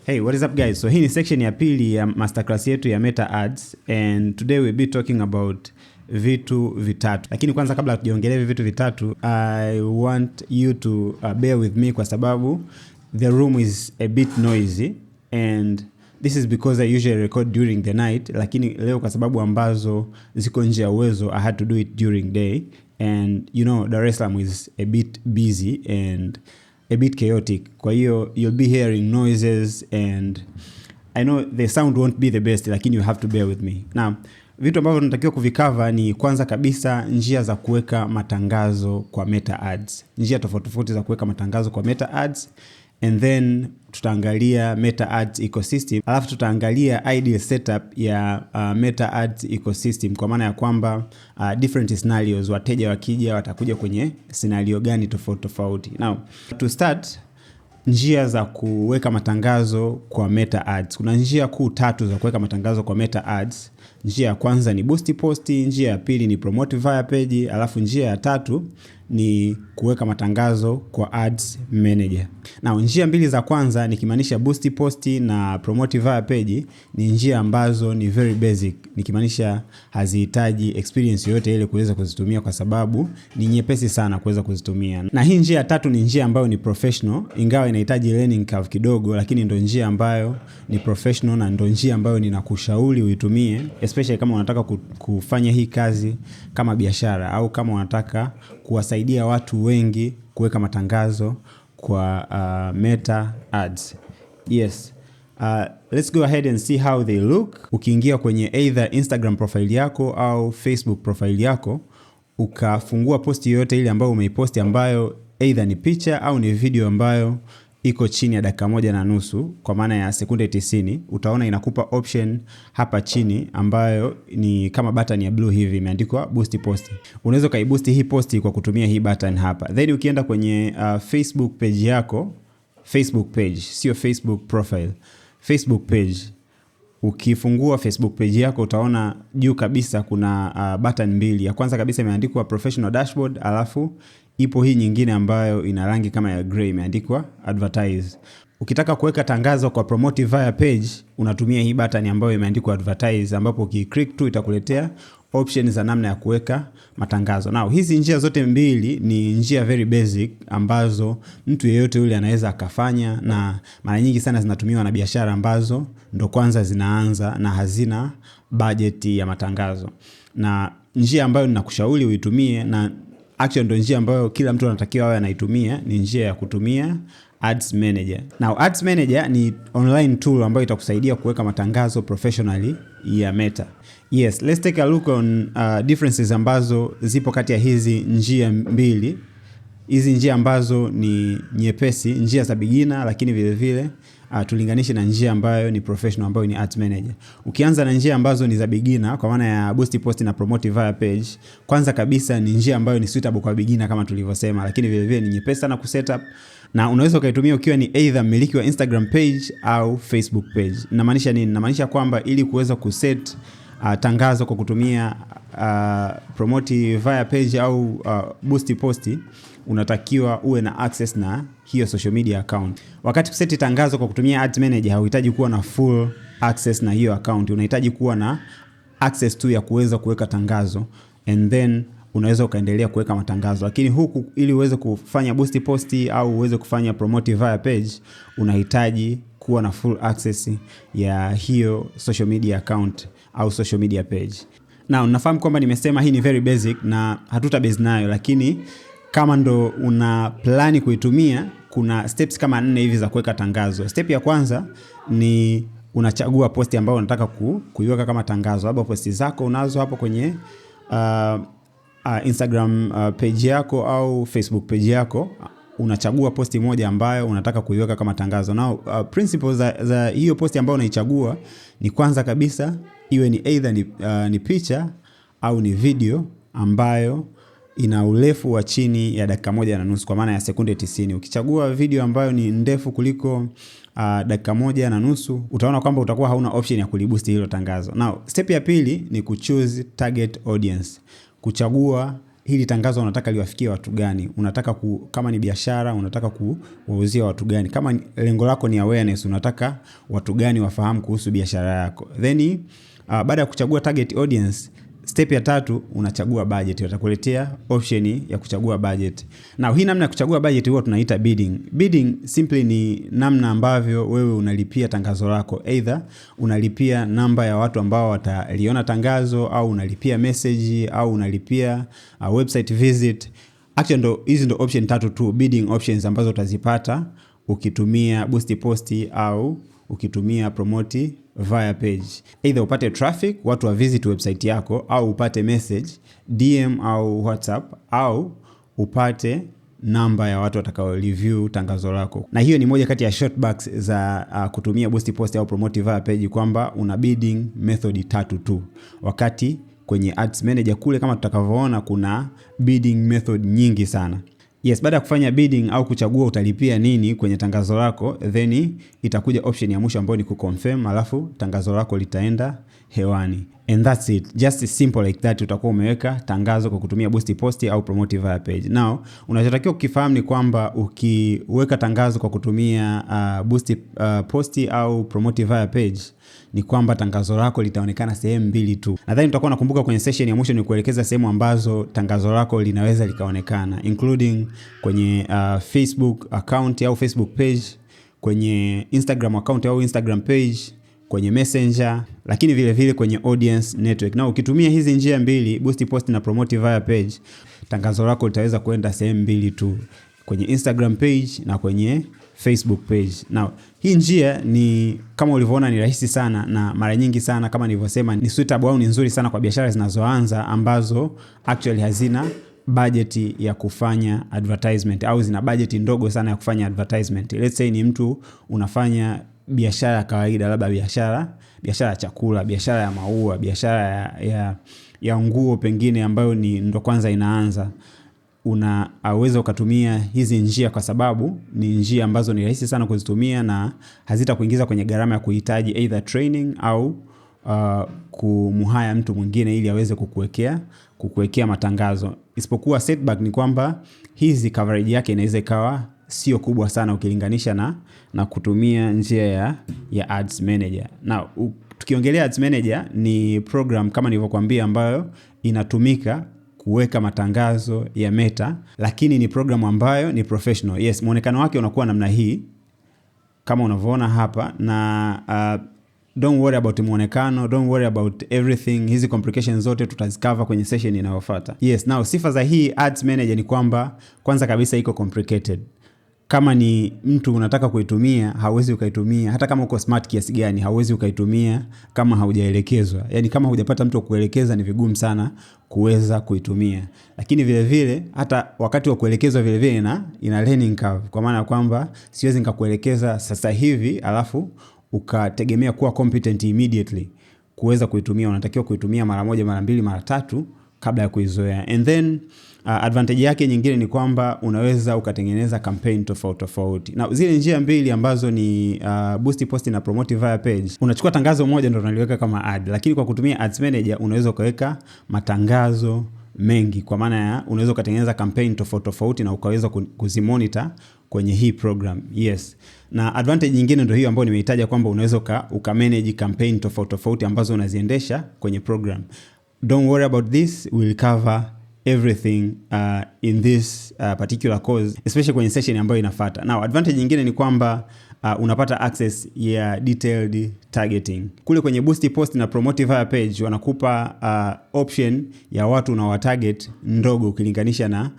Hey, what is up guys? So hii ni section ya pili ya masterclass yetu ya Meta Ads and today we'll be talking about vitu vitatu. Lakini kwanza kabla hatujaongelea hivi vitu vitatu, I want you to bear with me kwa sababu the room is a bit noisy and this is because I usually record during the night, lakini leo kwa sababu ambazo ziko nje ya uwezo I had to do it during day and you know Dar es Salaam is a bit busy and a bit chaotic. Kwa hiyo you'll be hearing noises and I know the sound won't be the best, lakini you have to bear with me. Now, vitu ambavyo tunatakiwa kuvicover ni kwanza kabisa njia za kuweka matangazo kwa Meta Ads. Njia tofauti tofauti za kuweka matangazo kwa Meta Ads and then tutaangalia Meta Ads ecosystem, alafu tutaangalia ideal setup ya Meta Ads ecosystem kwa maana ya kwamba different scenarios, wateja wakija watakuja kwenye scenario gani tofauti tofauti. Now, to start, njia za kuweka matangazo kwa Meta Ads. Kuna njia kuu tatu za kuweka matangazo kwa Meta Ads. Njia ya kwanza ni boost post, njia ya pili ni promote via page, alafu njia ya tatu ni kuweka matangazo kwa Ads Manager. Now, njia mbili za kwanza nikimaanisha boost post na promote via page ni njia ambazo ni very basic, nikimaanisha hazihitaji experience yoyote ile kuweza kuzitumia kwa sababu ni nyepesi sana kuweza kuzitumia. Na hii njia ya tatu ni njia ambayo ni professional, ingawa inahitaji learning curve kidogo, lakini ndo njia ambayo ni professional na ndo njia ambayo ninakushauri uitumie, especially kama unataka kufanya hii kazi kama biashara au kama unataka kuwasaidia watu wengi kuweka matangazo kwa Meta Ads. Yes. Let's go ahead and see how they look. Ukiingia kwenye either Instagram profile yako au Facebook profile yako, ukafungua posti yoyote ile ambayo umeiposti ambayo either ni picha au ni video ambayo iko chini ya dakika 1.5, kwa maana ya sekunde 90, utaona inakupa option hapa chini ambayo ni kama button ya blue hivi imeandikwa boost post. Unaweza ukaiboost hii post kwa kutumia hii button hapa. Then ukienda kwenye Facebook page yako, Facebook page, sio Facebook profile, Facebook page. Ukifungua Facebook page yako utaona juu kabisa kuna button mbili. Ya kwanza kabisa imeandikwa professional dashboard, alafu ipo hii nyingine ambayo ina rangi kama ya grey imeandikwa advertise. Ukitaka kuweka tangazo kwa promote via page unatumia hii button ambayo imeandikwa advertise, ambapo ukiclick tu itakuletea option za namna ya kuweka matangazo. Now, hizi njia zote mbili ni njia very basic ambazo mtu yeyote yule anaweza akafanya, na mara nyingi sana zinatumiwa na biashara ambazo ndo kwanza zinaanza na hazina budget ya matangazo. Na njia ambayo ninakushauri uitumie, na actually ndo njia ambayo kila mtu anatakiwa awe anaitumia, ni njia ya kutumia Ads Manager. Now, Ads Manager ni online tool ambayo itakusaidia kuweka matangazo professionally ya Meta. Yes, let's take a look on differences ambazo zipo kati ya hizi njia mbili. Hizi njia ambazo ni nyepesi, njia za beginner, lakini vile vile tulinganishe na njia ambayo ni professional ambayo ni Ads Manager. Ukianza na njia ambazo ni za beginner kwa maana ya boost post na promote via page, kwanza kabisa ni njia ambayo ni suitable kwa beginner kama tulivyosema, lakini vile vile ni nyepesi sana kuset up na unaweza ukaitumia ukiwa ni either mmiliki wa Instagram page au Facebook page. Namaanisha nini? Namaanisha kwamba ili kuweza kuset tangazo kwa kutumia promote via page au boost post, unatakiwa uwe na access na hiyo social media account. Wakati kuseti tangazo kwa kutumia Ads Manager hauhitaji kuwa na full access na hiyo account, unahitaji kuwa na access tu ya kuweza kuweka tangazo and then unaweza ukaendelea kuweka matangazo. Lakini huku ili uweze kufanya boost post au uweze kufanya promote via page unahitaji kuwa na full access ya hiyo social media account au social media page. Now, nafahamu kwamba nimesema hii ni very basic na hatuta base nayo, lakini kama ndo una plani kuitumia, kuna steps kama 4 hivi za kuweka tangazo. Step ya kwanza ni unachagua posti ambayo unataka kuiweka kama tangazo. Labda posti zako unazo hapo kwenye Instagram page yako au Facebook page yako, unachagua posti moja ambayo unataka kuiweka kama tangazo. Now, principles za hiyo posti ambayo unaichagua ni kwanza kabisa iwe ni either ni picha au ni video ambayo ina urefu wa chini ya dakika 1.5, kwa maana ya sekunde 90. Ukichagua video ambayo ni ndefu kuliko dakika 1.5, utaona kwamba utakuwa hauna option ya kuliboost hilo tangazo. Now, step ya pili ni kuchoose target audience. Kuchagua hili tangazo unataka liwafikie watu gani. Unataka kama ni biashara, unataka kuwauzia watu gani. Kama lengo lako ni awareness, unataka watu gani wafahamu kuhusu biashara yako. Then baada ya kuchagua target audience, step ya tatu unachagua budget. Watakuletea option ya kuchagua budget. Na hii namna ya kuchagua budget huwa tunaita bidding. Bidding simply ni namna ambavyo wewe unalipia tangazo lako. Either unalipia namba ya watu ambao wataliona tangazo, au unalipia message, au unalipia website visit. Actually hizi ndo option tatu tu, bidding options ambazo utazipata ukitumia boost post au ukitumia promote via page. Either upate traffic, watu wa visit website yako, au upate message, DM au WhatsApp, au upate namba ya watu watakao review tangazo lako. Na hiyo ni moja kati ya shortbacks za kutumia boost post au promote via page, kwamba una bidding method tatu tu. Wakati kwenye Ads Manager kule kama tutakavyoona kuna bidding method nyingi sana. Yes, baada ya kufanya bidding au kuchagua utalipia nini kwenye tangazo lako, then itakuja option ya mwisho ambayo ni kuconfirm, alafu tangazo lako litaenda hewani. And that's it. Just simple like that, utakuwa umeweka tangazo kwa kutumia boost post au promote via page. Now, unachotakiwa kukifahamu ni kwamba ukiweka tangazo kwa kutumia boost post au promote via page, ni kwamba tangazo lako litaonekana sehemu mbili tu. Nadhani utakuwa unakumbuka kwenye session ya mwisho ni kuelekeza sehemu ambazo tangazo lako linaweza likaonekana, including kwenye Facebook account au Facebook page, kwenye Instagram account au Instagram page, kwenye Messenger, lakini vile vile kwenye audience network. Na ukitumia hizi njia mbili, boost post na promote via page, tangazo lako litaweza kwenda sehemu mbili tu, kwenye Instagram page na kwenye Facebook page. Now, hii njia ni kama ulivyoona ni rahisi sana, na mara nyingi sana kama nilivyosema ni suitable au ni nzuri sana kwa biashara zinazoanza ambazo actually hazina budget ya kufanya advertisement au zina budget ndogo sana ya kufanya advertisement. Let's say ni mtu unafanya biashara ya kawaida, labda biashara ya chakula, biashara ya maua, biashara ya nguo pengine ambayo ni ndo kwanza inaanza. Unaweza ukatumia hizi njia kwa sababu ni njia ambazo ni rahisi sana kuzitumia na hazitakuingiza kwenye gharama ya kuhitaji either training au kumuhire mtu mwingine ili aweze kukuwekea matangazo. Isipokuwa setback ni kwamba hizi coverage yake inaweza ikawa sio kubwa sana ukilinganisha na kutumia njia ya Ads Manager. Na tukiongelea Ads Manager ni program kama nilivyokuambia ambayo inatumika kuweka matangazo ya Meta, lakini ni program ambayo ni professional. Yes, muonekano wake unakuwa namna hii kama unavyoona hapa, na don't worry about muonekano, don't worry about everything. Hizi complications zote tutazicover kwenye session inayofuata. Yes, now sifa za hii Ads Manager ni kwamba kwanza kabisa iko complicated. Kama ni mtu unataka kuitumia, hauwezi ukaitumia hata kama uko smart kiasi gani, hauwezi ukaitumia kama haujaelekezwa. Yaani kama hujapata mtu wa kuelekeza ni vigumu sana kuweza kuitumia. Lakini vile vile hata wakati wa kuelekezwa vile vile ina learning curve, kwa maana kwamba siwezi nikakuelekeza sasa hivi alafu ukategemea kuwa competent immediately kuweza kuitumia. Unatakiwa kuitumia mara moja, mara mbili, mara tatu kabla ya kuizoea. And then advantage yake nyingine ni kwamba unaweza ukatengeneza campaign tofauti tofauti. Na zile njia mbili ambazo ni boost post na promote via page, unachukua tangazo moja ndio unaliweka kama ad, lakini kwa kutumia Ads Manager unaweza ukaweka matangazo mengi, kwa maana ya unaweza ukatengeneza campaign tofauti tofauti na ukaweza kuzimonitor kwenye hii program. Yes. Na advantage nyingine ndio hiyo ambayo nimeitaja kwamba unaweza uka manage campaign tofauti tofauti ambazo unaziendesha kwenye program. Don't worry about this, we'll cover everything in this particular course, especially kwenye session ambayo inafuata. Now, advantage nyingine ni kwamba unapata access ya detailed targeting. Kule kwenye boost post na promote via page wanakupa option ya watu unawa target ndogo ukilinganisha na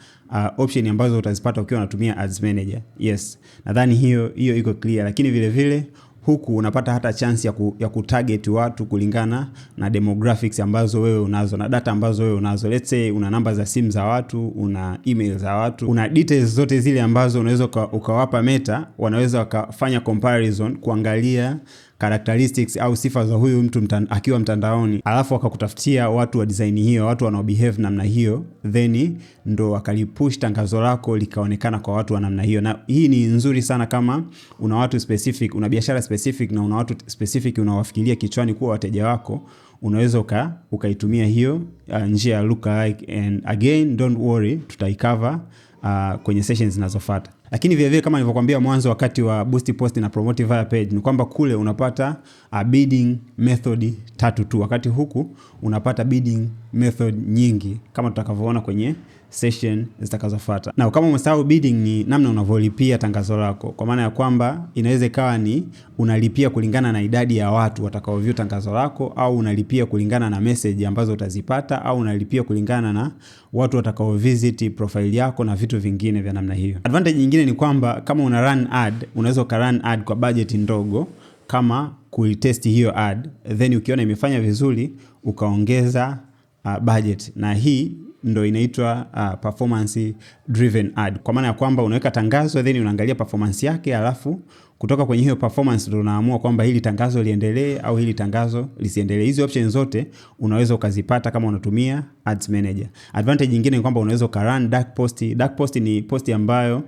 option ambazo utazipata ukiwa unatumia Ads Manager. Yes, nadhani hiyo iko clear, lakini vile vile huku unapata hata chance ya kutarget watu kulingana na demographics ambazo wewe unazo na data ambazo wewe unazo. Let's say una namba za simu za watu, una email za watu, una details zote zile ambazo unaweza ukawapa Meta, wanaweza wakafanya comparison kuangalia characteristics au sifa za huyu mtu akiwa mtandaoni, alafu wakakutafutia watu wa design hiyo, watu wanao behave namna hiyo, then ndo wakalipush tangazo lako likaonekana kwa watu wa namna hiyo. Na hii ni nzuri sana kama una watu specific, una biashara specific na una watu specific unawafikiria kichwani kuwa wateja wako, Unaweza ukaitumia hiyo njia ya lookalike, and again don't worry, tutaicover kwenye sessions zinazofuata. Lakini vile vile kama nilivyokuambia mwanzo wakati wa boost post na promote via page ni kwamba kule unapata bidding method tatu tu, wakati huku unapata bidding method nyingi kama tutakavyoona kwenye session zitakazofuata. Na kama umesahau, bidding ni namna unavyolipia tangazo lako, kwa maana ya kwamba inaweza ikawa ni unalipia kulingana na idadi ya watu watakaoview tangazo lako, au unalipia kulingana na message ambazo utazipata, au unalipia kulingana na watu watakao visit profile yako na vitu vingine vya namna hiyo. Advantage nyingine ni kwamba kama una run ad, unaweza uka run ad kwa budget ndogo kama kuitest hiyo ad, then ukiona imefanya vizuri ukaongeza budget, na hii ndo inaitwa performance driven ad, kwa maana ya kwamba unaweka tangazo then unaangalia performance yake, alafu kutoka kwenye hiyo performance ndo unaamua kwamba hili tangazo liendelee au hili tangazo lisiendelee. Hizi options zote unaweza ukazipata kama unatumia Ads Manager. Advantage nyingine ni kwamba unaweza ukarun dark post. Dark post ni post ambayo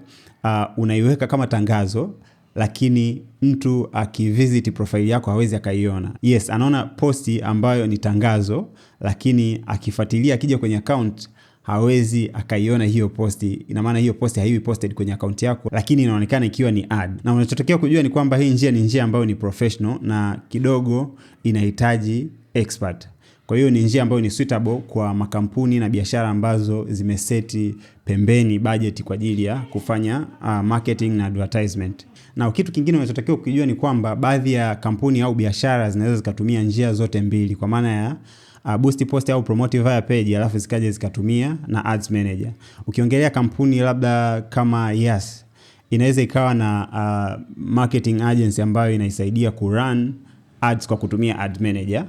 unaiweka kama tangazo, lakini mtu akivisit profile yako hawezi akaiona. Yes, anaona posti ambayo ni tangazo, lakini akifuatilia akija kwenye account hawezi akaiona hiyo posti. Ina maana hiyo posti haiwi posted kwenye account yako, lakini inaonekana ikiwa ni ad. Na unachotakiwa kujua ni kwamba hii njia ni njia ambayo ni professional na kidogo inahitaji expert. Kwa hiyo ni njia ambayo ni suitable kwa makampuni na biashara ambazo zimeseti pembeni budget kwa ajili ya kufanya marketing na advertisement. Na kitu kingine unachotakiwa kujua ni kwamba baadhi ya kampuni au biashara zinaweza zikatumia njia zote mbili, kwa maana ya boost post au promote via page, alafu zikaja zikatumia na Ads Manager. Ukiongelea kampuni labda kama Yas, inaweza ikawa na marketing agency ambayo inaisaidia kurun ads kwa kutumia Ads Manager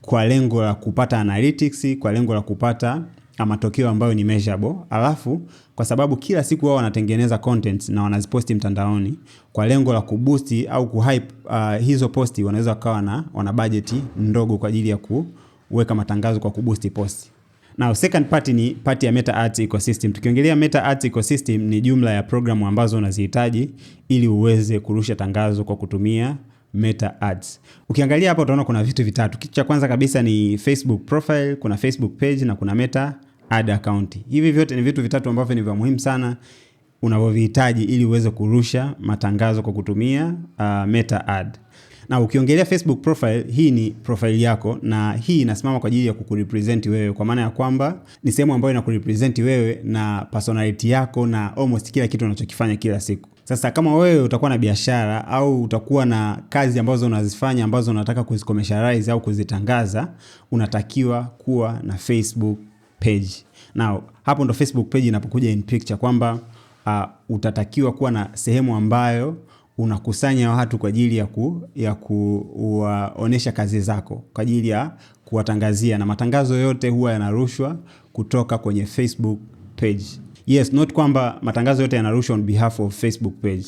kwa lengo la kupata analytics, kwa lengo la kupata matokeo ambayo ni measurable. Alafu kwa sababu kila siku wao wanatengeneza content na wanaziposti mtandaoni kwa lengo la kuboost au kuhype hizo posti, wanaweza wakawa na wana budget ndogo kwa ajili ya kuweka matangazo kwa kuboost posti. Now, second part ni part ya Meta Ads Ecosystem. Tukiongelea Meta Ads Ecosystem ni jumla ya programu ambazo unazihitaji ili uweze kurusha tangazo kwa kutumia Meta Ads. Ukiangalia hapa utaona kuna vitu vitatu. Kitu cha kwanza kabisa ni Facebook profile, kuna Facebook page na kuna Meta ad account. Hivi vyote ni vitu vitatu ambavyo ni vya muhimu sana unavyovihitaji ili uweze kurusha matangazo kwa kutumia Meta ad. Na ukiongelea Facebook profile, hii ni profile yako na hii inasimama kwa ajili ya kukurepresent wewe, kwa maana ya kwamba ni sehemu ambayo inakurepresent wewe na personality yako na almost kila kitu unachokifanya kila siku. Sasa kama wewe utakuwa na biashara au utakuwa na kazi ambazo unazifanya ambazo unataka kuzicommercialize au kuzitangaza, unatakiwa kuwa na Facebook page. Now, hapo ndo Facebook page inapokuja in picture kwamba utatakiwa kuwa na sehemu ambayo unakusanya watu kwa ajili ya kuwaonesha kazi zako, kwa ajili ya kuwatangazia, na matangazo yote huwa yanarushwa kutoka kwenye Facebook page. Yes, not kwamba matangazo yote yanarushwa on behalf of Facebook page.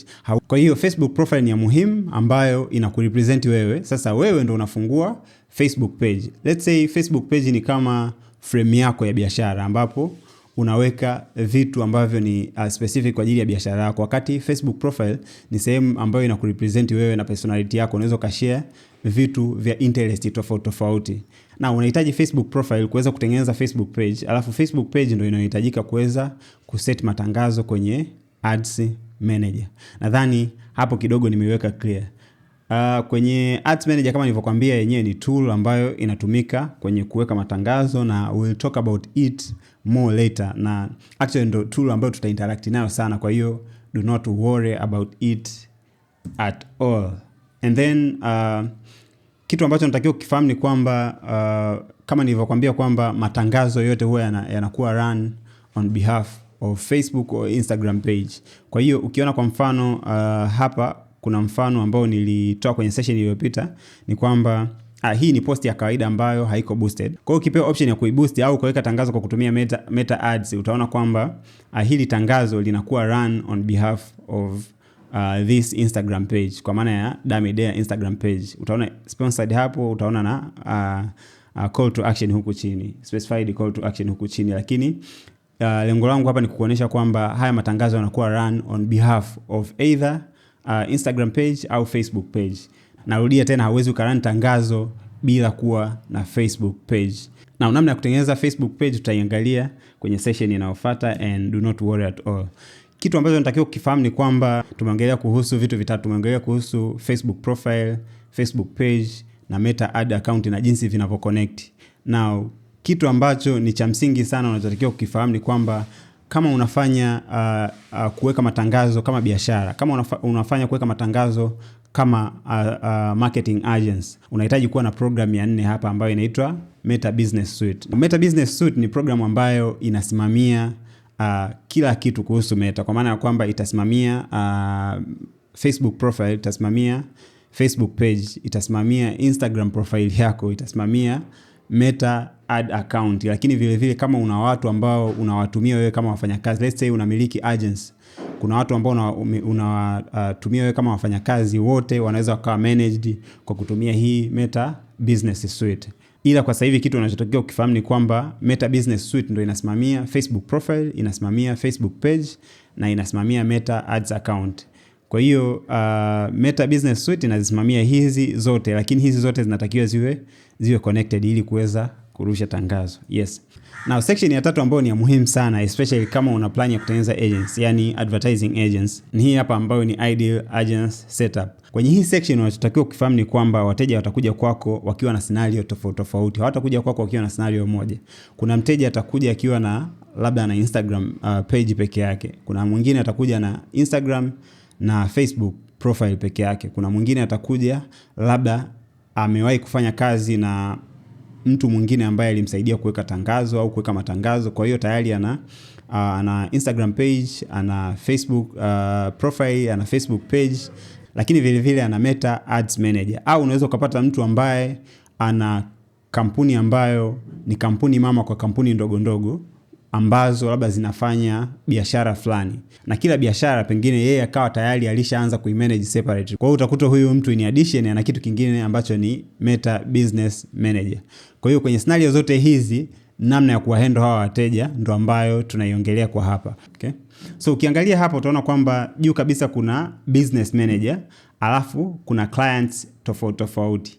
Kwa hiyo Facebook profile ni ya muhimu ambayo inakurepresent wewe. Sasa wewe ndo unafungua Facebook page. Let's say Facebook page ni kama frame yako ya biashara ambapo unaweka vitu ambavyo ni specific kwa ajili ya biashara yako, wakati Facebook profile ni sehemu ambayo inakurepresent wewe na personality yako. Unaweza ukashare vitu vya interest tofauti tofauti, na unahitaji Facebook profile kuweza kutengeneza Facebook page, alafu Facebook page ndio inayohitajika kuweza kuset matangazo kwenye Ads Manager. Nadhani hapo kidogo nimeiweka clear. Kwenye Ads Manager kama nilivyokuambia, yenyewe ni tool ambayo inatumika kwenye kuweka matangazo na we'll talk about it more later, na actually ndo tool ambayo tutainteract nayo sana, kwa hiyo do not worry about it at all. And then kitu ambacho natakiwa kukifahamu ni kwamba kama nilivyokuambia kwamba matangazo yote huwa yanakuwa run on behalf of Facebook or Instagram page. Kwa hiyo ukiona kwa mfano hapa kuna mfano ambao nilitoa kwenye session iliyopita ni kwamba hii ni post ya kawaida ambayo haiko boosted. Kwa hiyo ukipewa option ya kuiboost au kuweka tangazo kwa kutumia Meta Ads, utaona kwamba hili tangazo linakuwa run on behalf of this Instagram page, kwa maana ya Damidea Instagram page. Utaona sponsored hapo, utaona na call to action huku chini, specified call to action huku chini, lakini lengo langu hapa ni kukuonyesha kwamba haya matangazo yanakuwa run on behalf of either Instagram page au Facebook page. Narudia tena, hauwezi ukarun tangazo bila kuwa na Facebook page. Na namna ya kutengeneza Facebook page tutaiangalia kwenye session inayofuata, and do not worry at all. Kitu ambacho natakiwa kukifahamu ni kwamba tumeongelea kuhusu vitu vitatu. Tumeongelea kuhusu Facebook profile, Facebook page na Meta ad account na jinsi vinavyo connect. Now, kitu ambacho ni cha msingi sana unachotakiwa kukifahamu ni kwamba kama unafanya kuweka matangazo kama biashara, kama unafanya kuweka matangazo kama marketing agents, unahitaji kuwa na program ya nne hapa ambayo inaitwa Meta Business Suite. Meta Business Suite ni program ambayo inasimamia kila kitu kuhusu Meta, kwa maana ya kwamba itasimamia Facebook profile, itasimamia Facebook page, itasimamia Instagram profile yako, itasimamia Meta ad account. Lakini vile vile kama una watu ambao unawatumia wewe kama wafanyakazi, let's say unamiliki agents, kuna watu ambao unawatumia wewe kama wafanyakazi, wote wanaweza wakawa managed kwa kutumia hii Meta Business Suite. Ila kwa sasa hivi kitu unachotakiwa kukifahamu ni kwamba Meta Business Suite ndio inasimamia Facebook profile, inasimamia Facebook page na inasimamia Meta ads account. Kwa hiyo Meta Business Suite inazisimamia hizi zote, lakini hizi zote zinatakiwa ziwe connected ili kuweza kurusha tangazo. Yes. Now section ya tatu ambayo ni ya muhimu sana, especially kama una plan ya kutengeneza agency, yani advertising agency, ni hii hapa ambayo ni ideal agency setup. Kwenye hii section unachotakiwa kukifahamu ni kwamba wateja watakuja kwako wakiwa na scenario tofauti tofauti. Hawatakuja kwako wakiwa na scenario moja. Kuna mteja atakuja akiwa na labda na Instagram page peke yake. Kuna mwingine atakuja na Instagram na Facebook profile peke yake. Kuna mwingine atakuja labda amewahi kufanya kazi na mtu mwingine ambaye alimsaidia kuweka tangazo au kuweka matangazo. Kwa hiyo tayari ana Instagram page, ana Facebook profile, ana Facebook page, lakini vile vile ana Meta Ads Manager. Au unaweza ukapata mtu ambaye ana kampuni ambayo ni kampuni mama kwa kampuni ndogo ndogo ambazo labda zinafanya biashara fulani, na kila biashara pengine yeye akawa tayari alishaanza kuimanage separately. Kwa hiyo utakuta huyu mtu in addition ana kitu kingine ambacho ni Meta Business Manager. Kwa hiyo kwenye scenario zote hizi, namna ya kuwahandle hawa wateja ndo ambayo tunaiongelea kwa hapa. Okay? So ukiangalia hapa utaona kwamba juu kabisa kuna business manager, alafu kuna clients tofauti tofauti.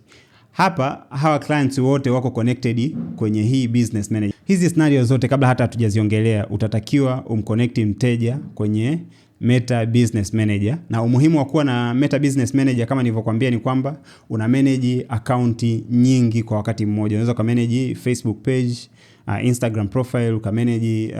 Hapa hawa clients wote wako connected kwenye hii business manager. Hizi scenario zote kabla hata hatujaziongelea, utatakiwa umconnect mteja kwenye Meta Business Manager. Na umuhimu wa kuwa na Meta Business Manager kama nilivyokuambia ni kwamba una manage account nyingi kwa wakati mmoja. Unaweza ukamanage Facebook page, Instagram profile, ukamanage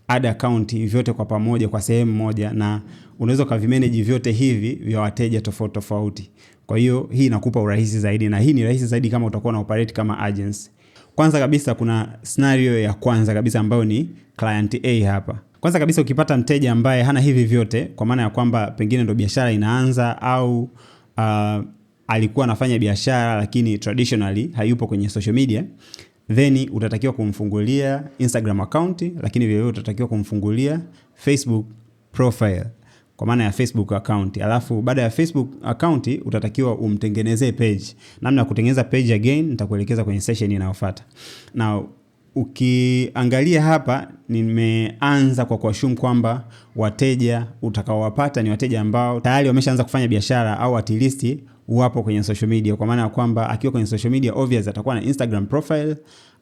ad account, vyote kwa pamoja kwa sehemu moja, na unaweza ukavimanage vyote hivi vya wateja tofauti tofauti. Kwa hiyo hii inakupa urahisi zaidi, na hii ni rahisi zaidi kama utakuwa na operate kama agency. Kwanza kabisa kuna scenario ya kwanza kabisa ambayo ni client A hapa. Kwanza kabisa ukipata mteja ambaye hana hivi vyote, kwa maana ya kwamba pengine ndo biashara inaanza au alikuwa anafanya biashara lakini traditionally hayupo kwenye social media, then utatakiwa kumfungulia Instagram account, lakini vile vile utatakiwa kumfungulia Facebook profile kwa maana ya Facebook account. Alafu baada ya Facebook account utatakiwa umtengenezee page. Namna ya kutengeneza page again nitakuelekeza kwenye session inayofuata. Now ukiangalia hapa nimeanza kwa kuassume kwamba wateja utakaowapata ni wateja ambao tayari wameshaanza kufanya biashara au at least wapo kwenye social media, kwa maana ya kwamba akiwa kwenye social media obvious atakuwa na Instagram profile,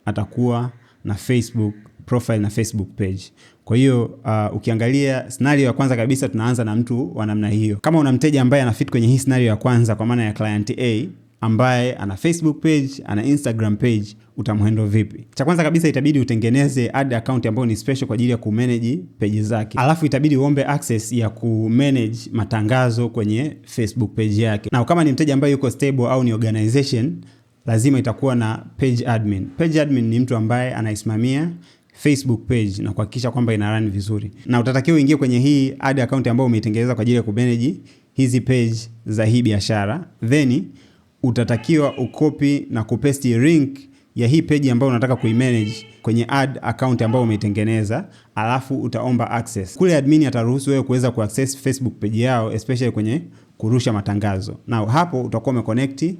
atakuwa na Facebook profile na Facebook page. Kwa hiyo ukiangalia scenario ya kwanza kabisa tunaanza na mtu wa namna hiyo. Kama una mteja ambaye ana fit kwenye hii scenario ya kwanza, kwa maana ya client A ambaye ana Facebook page, ana Instagram page, utamhandle vipi? Cha kwanza kabisa itabidi utengeneze ad account ambayo ni special kwa ajili ya kumanage page zake. Alafu itabidi uombe access ya kumanage matangazo kwenye Facebook page yake. Na kama ni mteja ambaye yuko stable au ni organization, lazima itakuwa na page admin. Page admin ni mtu ambaye anaisimamia Facebook page na kuhakikisha kwamba ina run vizuri. Na utatakiwa uingie kwenye hii ad account ambayo umeitengeneza kwa ajili ya kumanage hizi page za hii biashara. Then utatakiwa ucopy na kupaste link ya hii page ambayo unataka kuimanage kwenye ad account ambayo umeitengeneza, alafu utaomba access. Kule admin ataruhusu wewe kuweza kuaccess Facebook page yao, especially kwenye kurusha matangazo. Na hapo utakuwa umeconnect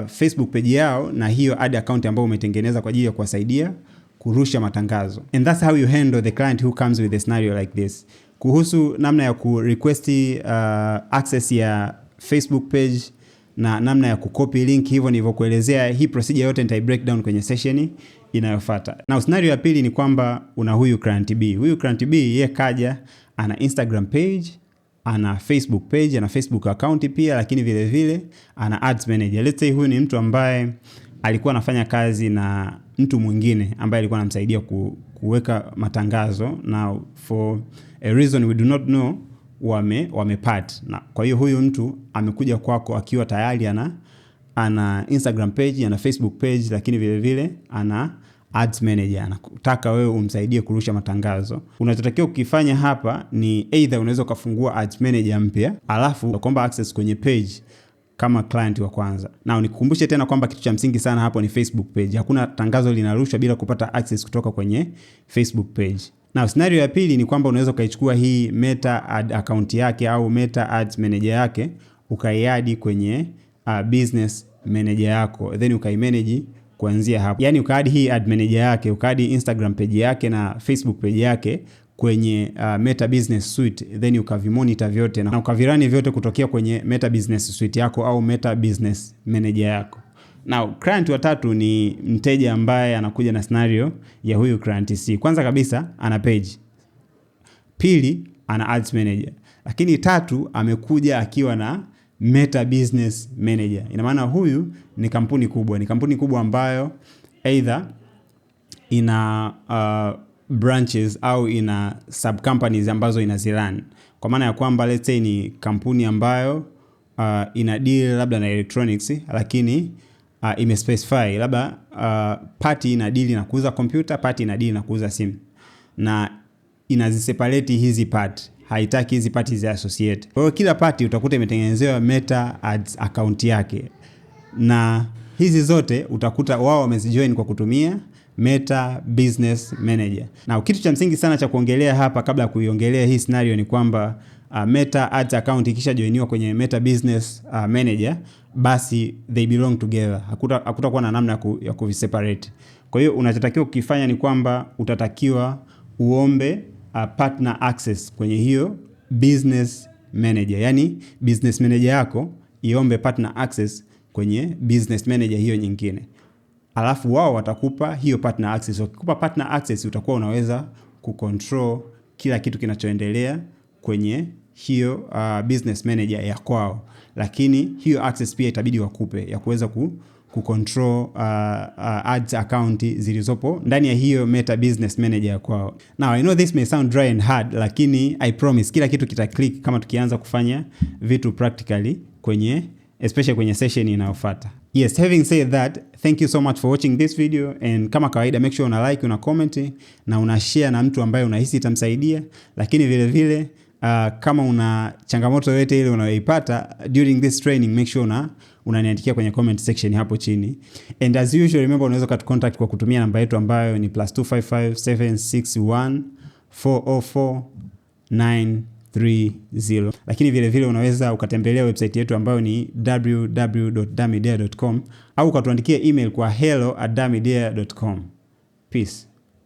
Facebook page yao na hiyo ad account ambayo umetengeneza kwa ajili ya kuwasaidia kurusha matangazo. And that's how you handle the client who comes with a scenario like this. Kuhusu namna ya ku request access ya Facebook page na na namna ya kucopy link, hivyo nilivyokuelezea. Hii procedure yote nitai break down kwenye session inayofuata. Na scenario ya pili ni kwamba una huyu client B. Huyu client B yeye kaja ana Instagram page, ana Facebook page, ana Facebook account pia, lakini vile vile ana ads manager. Let's say huyu ni mtu ambaye alikuwa anafanya kazi na mtu mwingine ambaye alikuwa anamsaidia kuweka matangazo, na for a reason we do not know wamepart. Na kwa hiyo huyu mtu amekuja kwako akiwa tayari ana Instagram page, ana Facebook page, lakini vile vile ana ads manager, anataka wewe umsaidie kurusha matangazo. Unachotakiwa kukifanya hapa ni either unaweza ukafungua ads manager mpya, alafu ukaomba access kwenye page kama client wa kwanza. Na nikukumbushe tena kwamba kitu cha msingi sana hapo ni Facebook page. Hakuna tangazo linarushwa bila kupata access kutoka kwenye Facebook page. Na scenario ya pili ni kwamba unaweza ukaichukua hii Meta ad account yake au Meta ads manager yake ukaiadd kwenye business manager yako, then ukaimanage kuanzia hapo. Yani ukaadd hii ad manager yake, ukaadd Instagram page yake na Facebook page yake kwenye Meta Business Suite, then ukavimonitor vyote na ukavirun vyote kutokea kwenye Meta Business Suite yako au Meta Business Manager yako. Now, client wa tatu ni mteja ambaye anakuja na scenario ya huyu client C. Kwanza kabisa ana page. Pili, ana ads manager. Lakini tatu, amekuja akiwa na Meta Business Manager. Ina maana huyu ni kampuni kubwa, ni kampuni kubwa ambayo either ina branches au ina sub companies ambazo inazirun. Kwa maana ya kwamba let's say ni kampuni ambayo ina deal labda na electronics, lakini imespecify labda part ina deal na kuuza computer, part ina deal na kuuza simu, na inaziseparate hizi part, haitaki hizi part zi associate. Kwa hiyo kila part utakuta imetengenezewa Meta ads account yake, na hizi zote utakuta wao wamezijoin kwa kutumia Meta Business Manager. Na kitu cha msingi sana cha kuongelea hapa kabla ya kuiongelea hii scenario ni kwamba Meta Ads account ikishajoiniwa kwenye Meta Business Manager, basi they belong together. Hakutakuwa na namna ya kuviseparate. Kwa hiyo unachotakiwa kukifanya ni kwamba utatakiwa uombe partner access kwenye hiyo business manager. Yani business manager yako iombe partner access kwenye business manager hiyo nyingine. Alafu wao watakupa hiyo partner access. Wakikupa partner access, utakuwa unaweza kucontrol kila kitu kinachoendelea kwenye hiyo business manager ya kwao, lakini hiyo access pia itabidi wakupe ya kuweza kucontrol ads account zilizopo ndani ya hiyo Meta Business Manager ya kwao. Now I know this may sound dry and hard, lakini I promise kila kitu kita click kama tukianza kufanya vitu practically kwenye especially kwenye session inayofuata. Yes, having said that, thank you so much for watching this video, and kama kawaida make sure una like, una comment na una share na mtu ambaye unahisi itamsaidia, lakini vile vile kama una changamoto yoyote ile unayoipata during this training, make sure unaniandikia kwenye comment section hapo chini. And as usual, remember unaweza kutucontact kwa kutumia namba yetu ambayo ni +255 761 404 930. Lakini vile vile unaweza ukatembelea website yetu ambayo ni www.damidea.com au ukatuandikia email kwa hello@damidea.com. Peace.